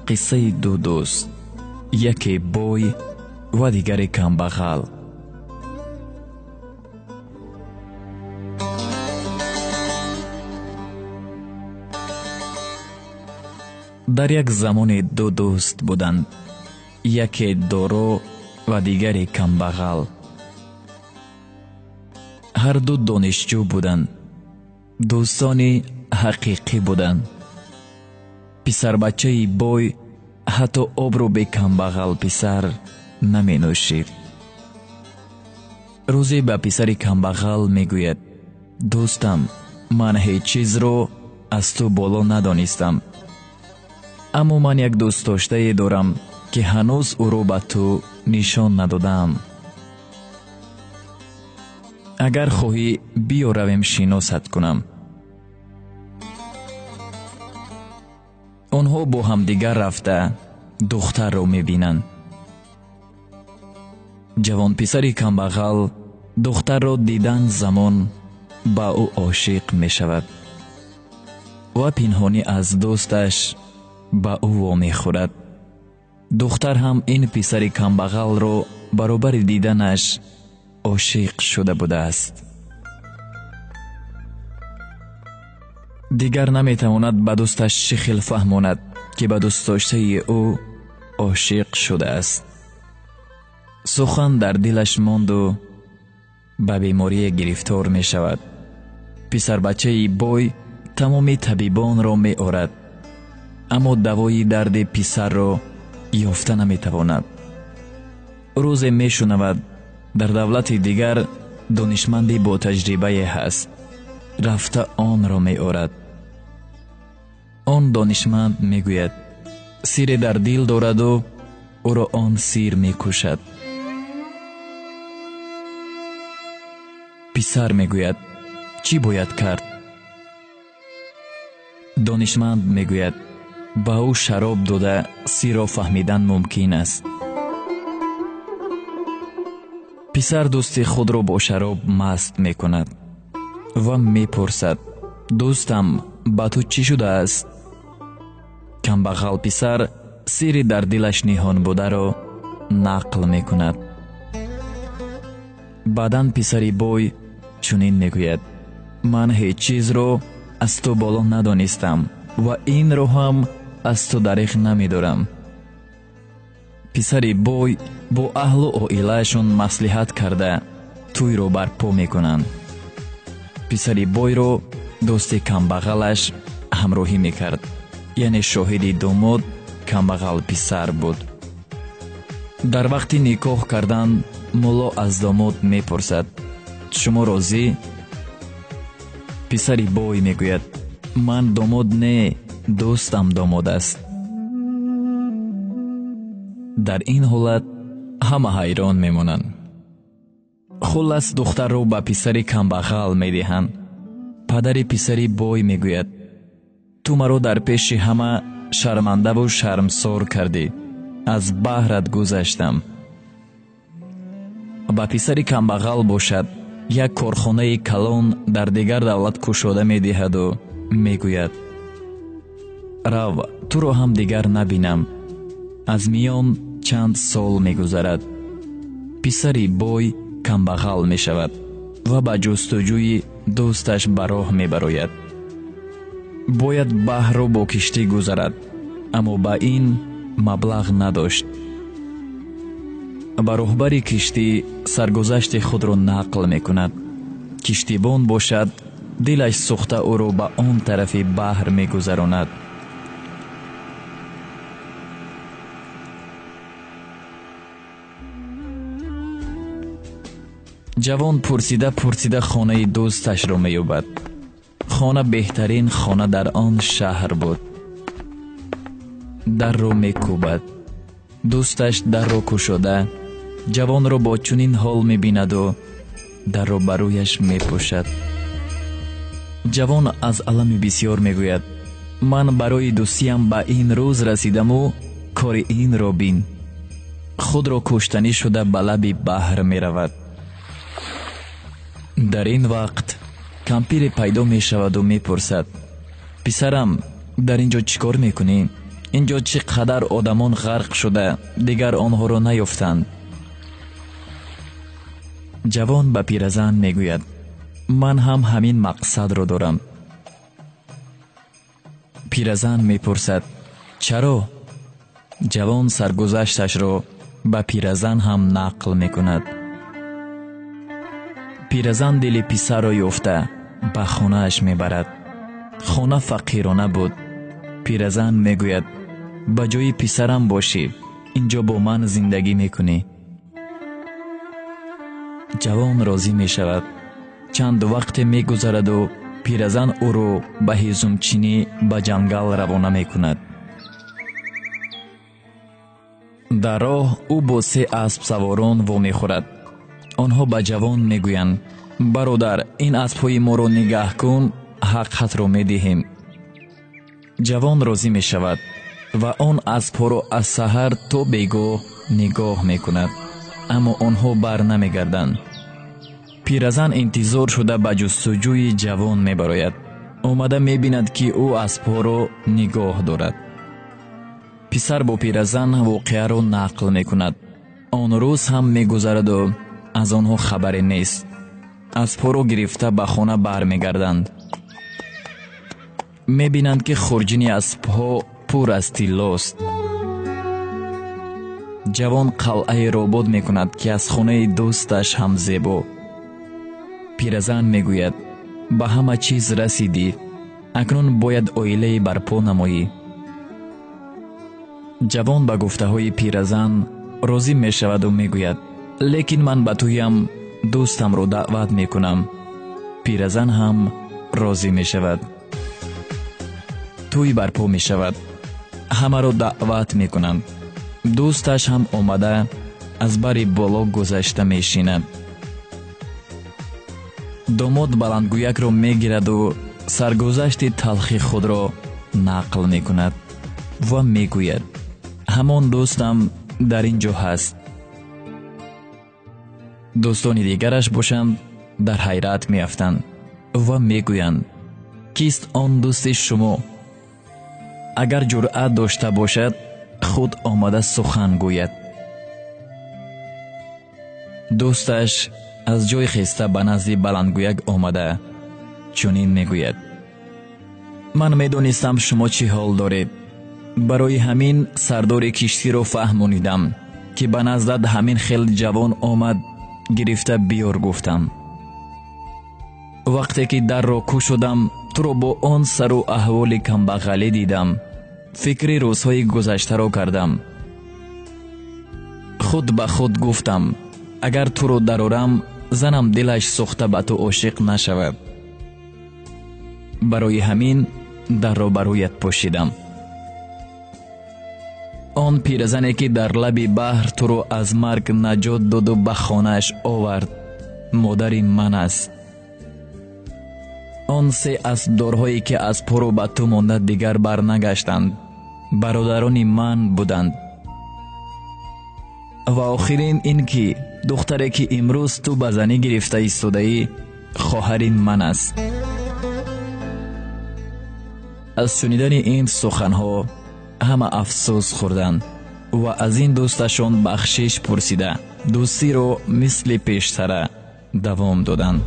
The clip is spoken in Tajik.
Қиссаи ду дӯст, яке бой ва дигаре камбағал. Дар як замоне ду дӯст буданд, яке доро ва дигаре камбағал. Ҳар ду донишҷӯ буданд, дӯстони ҳақиқӣ буданд. Писарбачаи бой ҳатто обро бе камбағал писар наменӯшид. Рӯзе ба писари камбағал мегӯяд: дӯстам, ман ҳеҷ чизро аз ту боло надонистам, аммо ман як дӯстдоштае дорам, ки ҳанӯз ӯро ба ту нишон надодаам. Агар хоҳӣ, биё равем шиносат кунам. Онҳо бо ҳамдигар рафта духтарро мебинанд. Ҷавонписари камбағал духтарро дидан замон ба ӯ ошиқ мешавад ва пинҳонӣ аз дӯсташ ба ӯ вомехӯрад. Духтар ҳам ин писари камбағалро баробари диданаш ошиқ шуда будааст. Дигар наметавонад ба дӯсташ чӣ хел фаҳмонад, ки ба дӯстдоштаи ӯ ошиқ шудааст. Сухан дар дилаш монду ба беморие гирифтор мешавад. Писарбачаи бой тамоми табибонро меорад, аммо давои дарди писарро ёфта наметавонад. Рӯзе мешунавад, дар давлати дигар донишманди бо таҷрибае ҳаст, рафта онро меорад. Он донишманд мегӯяд, сире дар дил дораду ӯро он сир мекушад. Писар мегӯяд, чӣ бояд кард? Донишманд мегӯяд, ба ӯ шароб дода сирро фаҳмидан мумкин аст. Писар дӯсти худро бо шароб маст мекунад ва мепурсад: дӯстам, ба ту чӣ шудааст? Камбағал писар сири дар дилаш ниҳон бударо нақл мекунад. Баъдан писари бой чунин мегӯяд: ман ҳеҷ чизро аз ту боло надонистам ва инро ҳам аз ту дариғ намедорам. Писари бой бо аҳлу оилаашон маслиҳат карда тӯйро барпо мекунанд. Писари бойро дӯсти камбағалаш ҳамроҳӣ мекард, яъне шоҳиди домод камбағал писар буд. Дар вақти никоҳ кардан мулло аз домод мепурсад: шумо розӣ? Писари бой мегӯяд: ман домод не, дӯстам домод аст. Дар ин ҳолат ҳама ҳайрон мемонанд. Хуллас духтарро ба писари камбағал медиҳанд. Падари писари бой мегӯяд: ту маро дар пеши ҳама шармандаву шармсор кардӣ, аз баҳрат гузаштам. Ба писари камбағал бошад, як корхонаи калон дар дигар давлат кушода медиҳаду мегӯяд: рав, туро ҳам дигар набинам. Аз миён чанд сол мегузарад. Писари бой камбағал мешавад ва ба ҷустуҷӯи дӯсташ ба роҳ мебарояд. Бояд баҳрро бо киштӣ гузарад, аммо ба ин маблағ надошт. Ба роҳбари киштӣ саргузашти худро нақл мекунад. Киштибон бошад, дилаш сӯхта ӯро ба он тарафи баҳр мегузаронад. Ҷавон пурсида пурсида хонаи дӯсташро меёбад. Хона беҳтарин хона дар он шаҳр буд. Дарро мекӯбад. Дӯсташ дарро кушода, ҷавонро бо чунин ҳол мебинаду дарро ба рӯяш мепӯшад. Ҷавон аз алами бисёр мегӯяд: ман барои дӯстиям ба ин рӯз расидаму кори инро бин. Худро куштанӣ шуда ба лаби баҳр меравад. Дар ин вақт кампире пайдо мешаваду мепурсад: писарам, дар ин ҷо чӣ кор мекунӣ? Инҷо чӣ қадар одамон ғарқ шуда, дигар онҳоро наёфтанд. Ҷавон ба пиразан мегӯяд: ман ҳам ҳамин мақсадро дорам. Пиразан мепурсад: чаро? Ҷавон саргузашташро ба пиразан ҳам нақл мекунад. Пиразан дили писарро ёфта ба хонааш мебарад. Хона фақирона буд. Пиразан мегӯяд: ба ҷои писарам бошӣ, инҷо бо ман зиндагӣ мекунӣ. Ҷавон розӣ мешавад. Чанд вақте мегузараду пиразан ӯро ба ҳезумчинӣ ба ҷангал равона мекунад. Дар роҳ ӯ бо се аспсаворон вомехӯрад. Онҳо ба ҷавон мегӯянд: бародар, ин аспҳои моро нигаҳ кун, ҳаққатро медиҳем. Ҷавон розӣ мешавад ва он аспҳоро аз саҳар то бегоҳ нигоҳ мекунад, аммо онҳо бар намегарданд. Пиразан интизор шуда ба ҷустуҷӯи ҷавон мебарояд. Омада мебинад, ки ӯ аспҳоро нигоҳ дорад. Писар бо пиразан воқеаро нақл мекунад. Он рӯз ҳам мегузараду аз онҳо хабаре нест. Аспҳоро гирифта ба хона бармегарданд. Мебинанд, ки хурҷини аспҳо пур аз тиллост. Ҷавон қалъаеро обод мекунад, ки аз хонаи дӯсташ ҳам зебо. Пиразан мегӯяд: ба ҳама чиз расидӣ, акнун бояд оилае барпо намоӣ. Ҷавон ба гуфтаҳои пиразан розӣ мешаваду мегӯяд: лекин ман ба тӯям дӯстамро даъват мекунам. Пиразан ҳам розӣ мешавад. Тӯй барпо мешавад. Ҳамаро даъват мекунанд. Дӯсташ ҳам омада аз бари боло гузашта мешинад. Домод баландгӯякро мегираду саргузашти талхи худро нақл мекунад ва мегӯяд: ҳамон дӯстам дар ин ҷо ҳаст. Дӯстони дигараш бошанд дар ҳайрат меафтанд ва мегӯянд: кист он дӯсти шумо? Агар ҷуръат дошта бошад, худ омада сухан гӯяд. Дӯсташ аз ҷой хеста ба назди баландгӯяк омада чунин мегӯяд: ман медонистам шумо чӣ ҳол доред. Барои ҳамин сардори киштиро фаҳмонидам, ки ба наздат ҳамин хел ҷавон омад, гирифта биёр гуфтам. Вақте ки дарро кушодам, туро бо он сару аҳволи камбағалӣ дидам. Фикри рӯзҳои гузаштаро кардам. Худ ба худ гуфтам: агар туро дарорам, занам дилаш сӯхта ба ту ошиқ нашавад. Барои ҳамин дарро ба рӯят пӯшидам. Он пиразане ки дар лаби баҳр туро аз марг наҷот доду ба хонааш овард, модари ман аст. Он се аспдорҳое ки аспҳоро ба ту монда дигар барнагаштанд, бародарони ман буданд. Ва охирин ин ки духтаре ки имрӯз ту ба занӣ гирифта истодаӣ, хоҳари ман аст. Аз шунидани ин суханҳо ҳама афсӯс хӯрданд ва аз ин дӯсташон бахшиш пурсида, дӯстиро мисли пештара давом доданд.